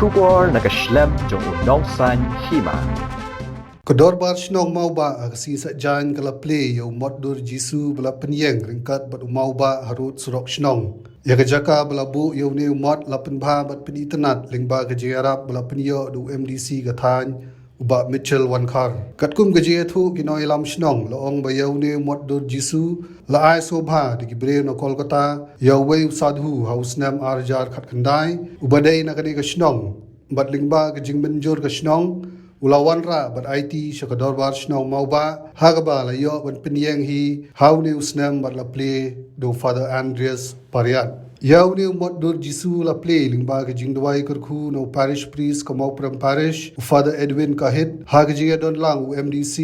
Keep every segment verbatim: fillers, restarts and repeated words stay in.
Khubor na ka shlem jong u nongsaiñ hima. Ka Dorbar Shnong Mawbah ha ka sngi Saitjaiñ ka la plie ïa u mot dur Jisu ba la pynïeng ryngkat bad u Mawbah harud surok shnong. Ïa ka jaka ba la buh ïa une u mot la pynbha bad pynitynnad lyngba ka jingïarap ba la pynïoh da u M D C ka thaiñ, u Bah Mitchell Wankhar. Katkum ka jingïathuh ki nongïalam shnong la ong ba ïa une u mot dur Jisu la ai sngewbha da ki briew na Kolkata ïa uwei u sadhu ha u snem ar hajar khatkhyndai uba dei na kane ka shnong. Bad lyngba ka jingmynjur ka shnong u la wanrah bad aiti sha ka Dorbar Shnong Mawbah ha kaba la ïoh ban pynïeng hi ha une u snem bad la plie da u Father Andreas Pariat. Ïa une u mot dur Jisu la plie lyngba ka jingduwai kyrkhu na u Parish Priest ka Mawprem Parish, u Father Edwin Kahit, ha ka jingïadon lang u M D C,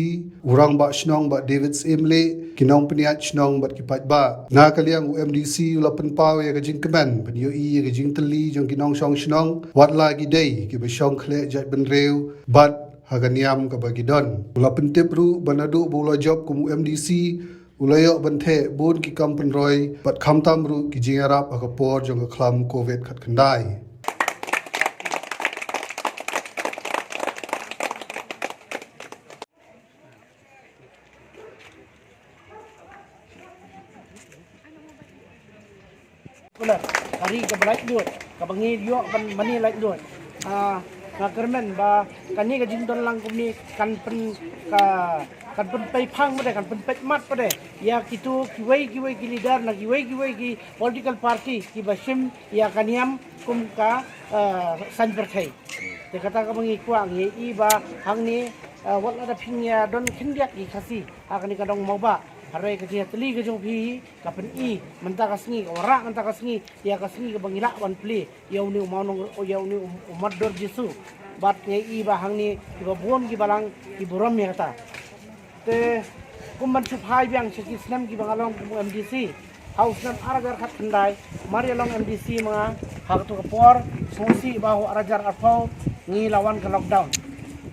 u Rangbah Shnong Bah David Syiemlieh, ki nongpynïaid shnong bad ki paidbah. Na ka liang u M D C u la pynpaw ïa ka jingkmen ban ïohi ïa ka jingtylli jong ki nongshong shnong wat la ki dei kiba shong khleh jaitbynriew bad ha ka niam kaba ki don. U la pyntip ruh ba naduh ba u la jop kum u M D C u la ïoh ban theh bun ki kam pynroi bad khamtam ruh ki jingïarap ha ka por jong ka khlam Covid khatkhyndai. Ka ri kaba laitluid, kaba ngi ïoh ban mane laitluid. Ah, nga kyrmen ba kane ka jingdon lang kumne kan pyn, ka, kan pynpei phang pat de, kan pynpeit mat pat de ïa kito kiwei kiwei ki leader na kiwei kiwei ki political party kiba shim ïa ka niam kum ka, ah, saiñ pyrthei. Te kata kaba ngi kwah, ngi i ba hangne, ah, wat la da phin ïadon khyndiat ki Khasi ha kane ka dong Mawbah, hynrei ka jingïatylli ka jong phi ka pyni mynta ka sngi, ka wanrah mynta ka sngi ïa ka sngi kaba ngi lah ban plie ïa une u mawnong, ïa une u, u mot dur Jisu. Bad ngi i ba hangne kiba bun ki balang ki burom ïa kata. Te kum ban shu phai biang sha ki snem kiba nga long kum u M D C, ha u snem ar hajar khatkhyndai mar ïalong M D C ma nga, ha katu ka por sngewsih ba ha u ar hajar arphew ngi la wan ka lockdown.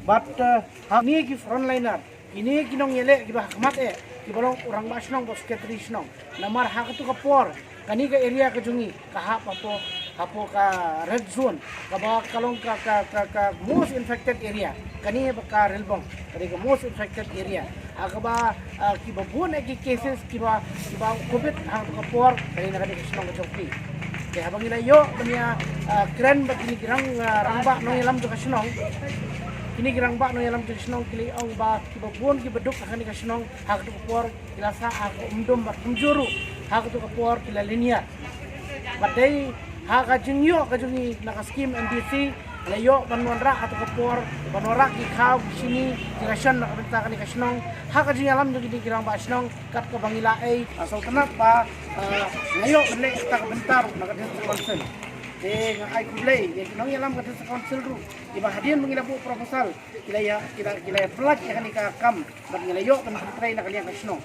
Bad, eh, ha ngi ki frontliner, kine ki nongïaleh kiba ha khmat eh, kiba long u rangbah shnong bad secretary shnong. Namar ha katu ka por kane ka area ka jong ngi ka hap hapoh, hapoh ka red zone, kaba ka long ka, ka, ka, ka most infected area. Kane ba ka Rilbong ka dei ka most infected area, ha kaba, ah, kiba bun eh ki cases kiba, kiba Covid ha katu ka por, kane na ka dei ka shnong ka jong phi. Te haba ngi la ïoh ban ïa, ah, kren bad kine ki rang, ah, rangbah nongïalam jong ka shnong, kine ki rangbah nongïalam jong ka shnong ki la ong ba kiba bun kiba duk ha kane ka shnong ha katu ka por ki la sah ha ka umdum bad kumjuh ruh ha katu ka por ki la lyniar. Bad dei ha ka jingïoh ka jong ngi na ka skim M D C la ïoh ban wanrah ha katu ka por, ban wanrah ki khaw, ki shini, ki ration na ka bynta kane ka shnong ha ka jingïalam jong kine ki rangbah shnong. Kat kaba ngi la ai, ah, sngewtynnat ba, ah, la ïoh ban leh kata ka bynta ruh na ka District Council. Te nga ai khublei ïa ki nongïalam ka District Council ruh, kiba hadien ba ngi la buh proposal ki la ïa, ki la, ki la ïa pynlait ïa kane ka kam. Bad ngi la ïoh ban pyntrei na ka liang ka shnong.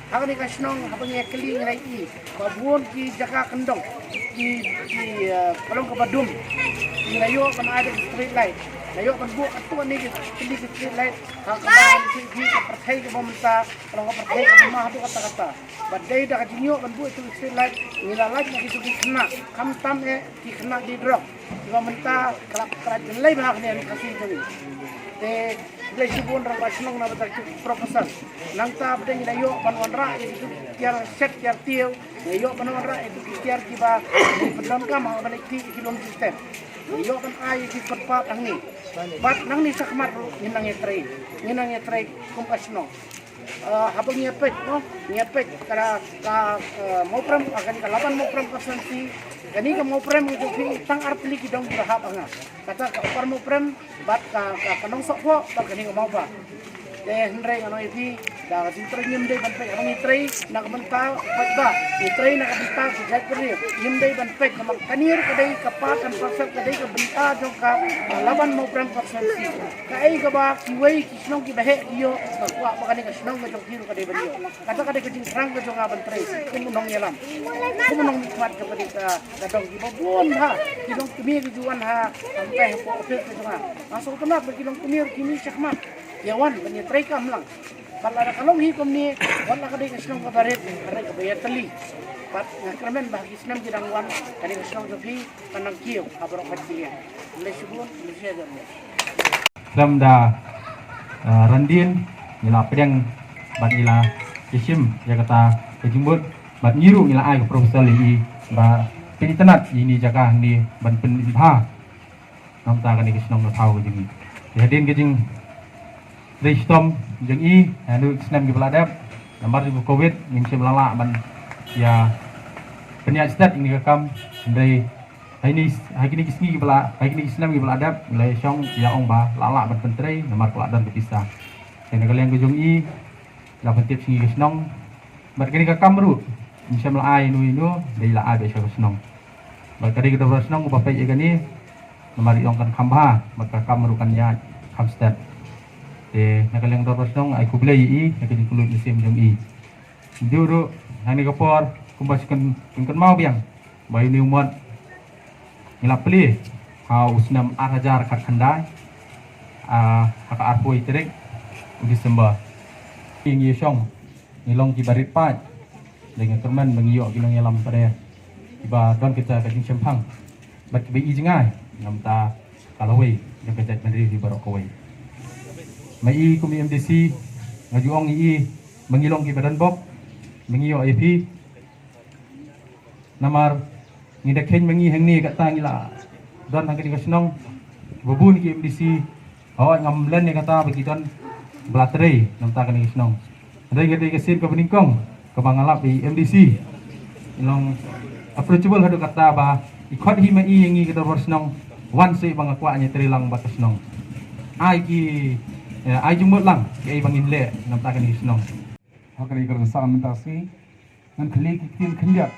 Ha kane ka shnong haba ngi ïa kylli ngi la ïohi ba bun ki jaka kyndong ki, ki, eh, ka long kaba dum. Ngi la ïoh ban ai da ki street light, la ïoh ban buh katto katne ki, ki street light ha kaba ngi ïohi ka pyrthei kaba mynta ka long ka pyrthei kaba mah haduh katta katta. Bad dei da ka jingïoh ban buh ïa ki street light ngi la lait na ki, ki khynnah, khamtam eh ki khynnah die drok. Kiba mynta ka la, ka la jynlei bha ha kane ka ri Khasi jong ngi. Te khublei shibun rangbah shnong na bynta ki proposal. Nangta ba dei ngi la ïoh ban wanrah ïa kitu ki tiar shet tiar tiew, ngi la ïoh ban wanrah ïa kitu ki tiar kiba ki pyndonkam ha ban leit kti ïa ki lum ki step. Ngi la ïoh ban ai ïa ki footpath hangne. Bad nangne shakhmat ruh ngin nang ïatrei, ngin nang ïatrei kum ka shnong. Ah, haba ngi ïa peit, no, ngi ïa peit ka, ka, eh, Mawprem, ah, kane ka Laban Mawprem constituency, kane ka Mawprem ka jong phi tang ar tylli ki dong kiba hap ha nga. Kata ka Upper Mawprem bad ka, ka, ka Nongsohphoh bad kane ka Mawbah. Te hynrei ngan ong ïa phi, da ka jingtrei ngim dei ban peit haba ngi trei na ka bynta u paidbah, ngi trei na ka bynta ki jaitbynriew. Ngim dei ban peit namar kane ruh ka dei ka part and parcel, ka dei ka bynta jong ka, ah, Laban Mawprem constituency. Kaei kaba kiwei ki shnong kiba heh ki ïoh, nga kwah ba kane ka shnong ka jong phi ruh ka dei ban ïoh. Kata ka dei ka jingthrang ka jong nga ban trei kum u nongïalam, kum u nongmihkhmat jong kane ka, ka dong. Kiba bun ha ki longkmie ki ju wan ha, ha, hapoh office ka jong nga. Nga sngewtynnat ba ki longkmie ruh ki mih shakhmat ïa wan ban ïatrei kam lang. Bad lada ka long hi kumne, wat la ka dei ka shnong kaba rit, ka dei kaba ïatylli. Bad nga kyrmen ba ha ki snem ki dang wan, kane ka shnong jong phi kan nang kiew ha baroh kawei ki liang. Khublei shibun, khublei shibun. Khlem da, ah, ryndien, ngi la pdiang bad ngi la ïashim ïa kata ka jingmut, bad ngi ruh ngi la ai ka proposal ïa i ba pynitynnad ïa ine i jaka hangne ban pynbha namar kane ka shnong ka thaw ka jong i. Te hadien ka jingtrei shitom jong i, ha kine ki snem kiba la dep, namar jong ka covid ngim shym la lah ban ïa pynïaid stet ïa kane ka kam, hynrei ha kine, ha kine ki sngi kiba la, ha kine ki snem kiba la dep, ngi la ïashong ïa ong ba la lah ban pyntrei namar ka la don ka pisa. Te na ka liang ka jong i, la pyntip sha ngi ka shnong. Bad kane ka kam ruh, ngim shym la ai ïano ïano, dei la ai beit sha ka shnong. Bad ka dei ka dorbar shnong uba peit ïa kane, namar i ong kan kham bha, bad ka kam ruh kan ïaid kham stet. Te na ka liang dorbar shnong ai khublei ïa i na ka jingkylluid mynsiem jong i. Ynda ruh, ha kane ka por, kumba shu kyn, kyn, kynmaw biang ba ïa une u mot ngi la plie ha u snem ar hajar khatkhyndai, ah, ha ka arphew tarik u December. Ngi ïashong, ngi long kiba rit paid. Dei nga kyrmen ba ngi ïoh ki nongïalam pat kiba don kita ka jingshemphang bad kiba i jngai, namar ka lawei jong ka jaitbynriew hi baroh kawei. Ma i kum i M D C, nga ju ong ïa i ba ngi long kiba don bok, ba ngi ïoh ïa phi. Namar ngi da kheiñ ma ngi hangne kata ngi la don ha kane ka shnong, ba bun ki M D C, hooid ngam len ïa kata ba ki don ba la trei namar kane ka shnong. Hynrei ka dei ka sien kaba nyngkong kaba nga lap ïa i M D C. I long approachable haduh kata ba i khot hi ma i ïa ngi ka dorbar shnong, wan seh ba nga kwah ngi trei lang bad ka shnong. Ai ki, eh, ai jingmut lang kiei ba ngin leh namar kane ka shnong. Ha kane ka rynsan mynta sngi ngan khlieh ki ktien khyndiat.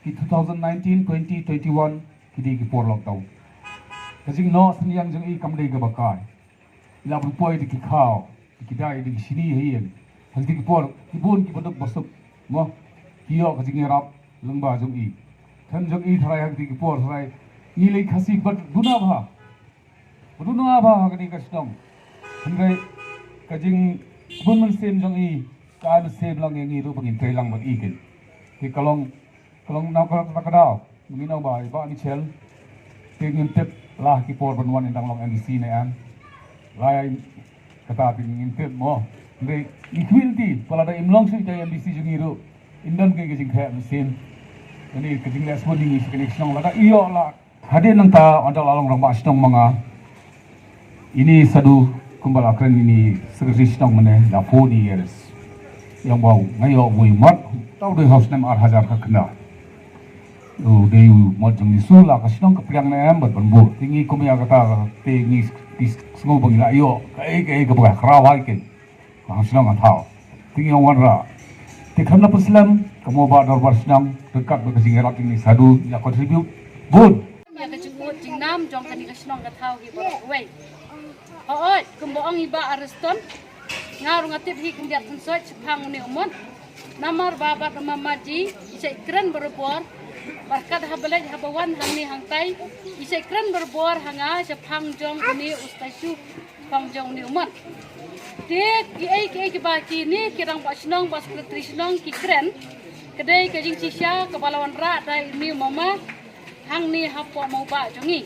Ki two thousand nineteen, twenty, twenty-one ki dei ki por lockdown. Ka jingnoh synñiang jong i kam dei kaba kai. I la pynpoi da ki khaw, da ki dai, da ki shini ha ïing. Ha kiti ki por ki bun kiba duk ba suk, mo, ki ïoh ka jingïarap lyngba jong i. Tang jong i tharai ha kiti ki por tharai ngi lei Khasi bad duna bha. Ba duna bha ha kane ka shnong. Hynrei ka jingbun mynsiem jong i ka ai mynsiem lang ïa ngi ruh ba ngin trei lang bad i kin. Te ka long, ka long na ka, ka, ka daw. Ngi nang ba i Bah Michel. Te ngim tip la ki por ban wan in dang long M D C ne em. La ïa kata te ngim tip mo. Hynrei ngi khmih lynti ba lada im long shuh ïa ka M D C jong ngi ruh, in don ka jingkhreh mynsiem. Kane ka jingleh sbun jong ngi sha kane ka shnong lada i ïoh la. Hadien nangta ynda la long rangbah shnong ma nga, ine Sadu kumba la kren ine Secretary shnong mynne, la phone ïa i, ïa ba nga ïoh wei mot, tau dei ha u snem ar hajar khatkhyndai. U dei u mot jong ngi, shu la ka shnong ka pdiang ne em bad ban bud. Te ngi kum ïa kata te ngi, ngi sngew ba ngi la ïoh kaei kaei kaba khraw ha i kin. Ka shnong ka thaw. Te ngi ong wanrah. Te khamtam slem, ka mo ba dorbar shnong, ryngkat bad ka jingïarap jong i Sadu, ïa contribute bun. Ïa ka jingud jingnam jong kane ka shnong ka thaw hi baroh kawei. Hooid, kumba ong i Bah Ariston, nga ruh nga tip hi khyndiat khynsoit shaphang une u mot. Namar ba bad u mama ji i shait kren barabor, bad kat haba leit haba wan hangne hangtai i shait kren barabor ha nga shaphang jong une u statue, shaphang jong une u mot. Te kiei kiei kiba kine ki rangbah shnong bad secretary shnong ki kren, ka dei ka jingshisha kaba la wanrah da une u mama hangne hapoh mawbah jong ngi.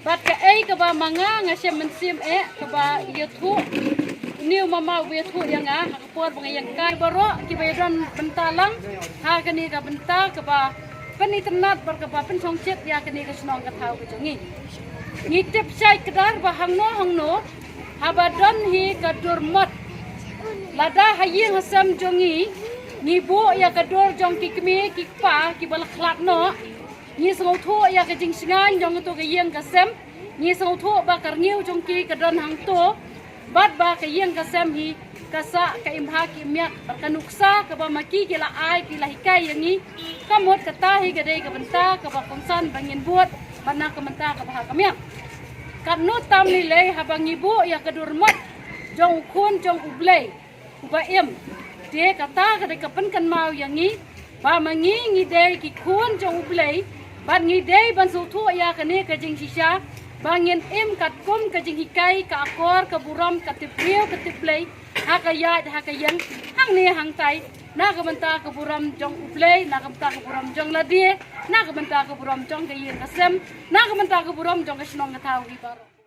Bad kaei kaba ma nga nga shem mynsiem eh kaba ïathuh, une u mama uba ïathuh ïa nga ha ka por ba nga ïeng kai, baroh kiba ïadon bynta lang ha kane ka bynta kaba pynitynnad bad kaba pynshongshit ïa kane ka shnong ka thaw ka jong ngi. Ngi tip shai kdar ba hangno hangno haba don hi ka dur mot, lada ha ïing ha sem jong ngi, ngi buh ïa ka dur jong ki kmie ki kpa kiba la khlad noh, ngi sngewthuh ïa ka jingshngaiñ jong kato ka ïing ka sem, ngi sngewthuh ba ka rngiew jong ki ka don hangto, bad ba ka ïing ka sem hi ka sah ka im bha ka im miat, bad ka nuksa kaba ma ki ki la ai ki la hikai ïa ngi, ka mut kata hi ka dei ka bynta kaba kongsan ba ngin bud bad na ka bynta ka bha ka miat. Katno tam lei lei haba ngi buh ïa ka dur mot jong u khun jong U Blei uba im. Te kata ka dei ka pynkynmaw ïa ngi ba ma ngi ngi dei ki khun jong U Blei, bad ngi dei ban sngewthuh ïa kane ka jingshisha ba ngin im katkum ka jinghikai, ka akor, ka burom, ka tip briew ka tip Blei, ha ka ïaid ha ka ïeng, hangne hangtai, na ka bynta ka burom jong U Blei, na ka bynta ka burom jong lade, na ka bynta ka burom jong ka ïing ka sem, na ka bynta ka burom jong ka shnong ka thaw hi baroh.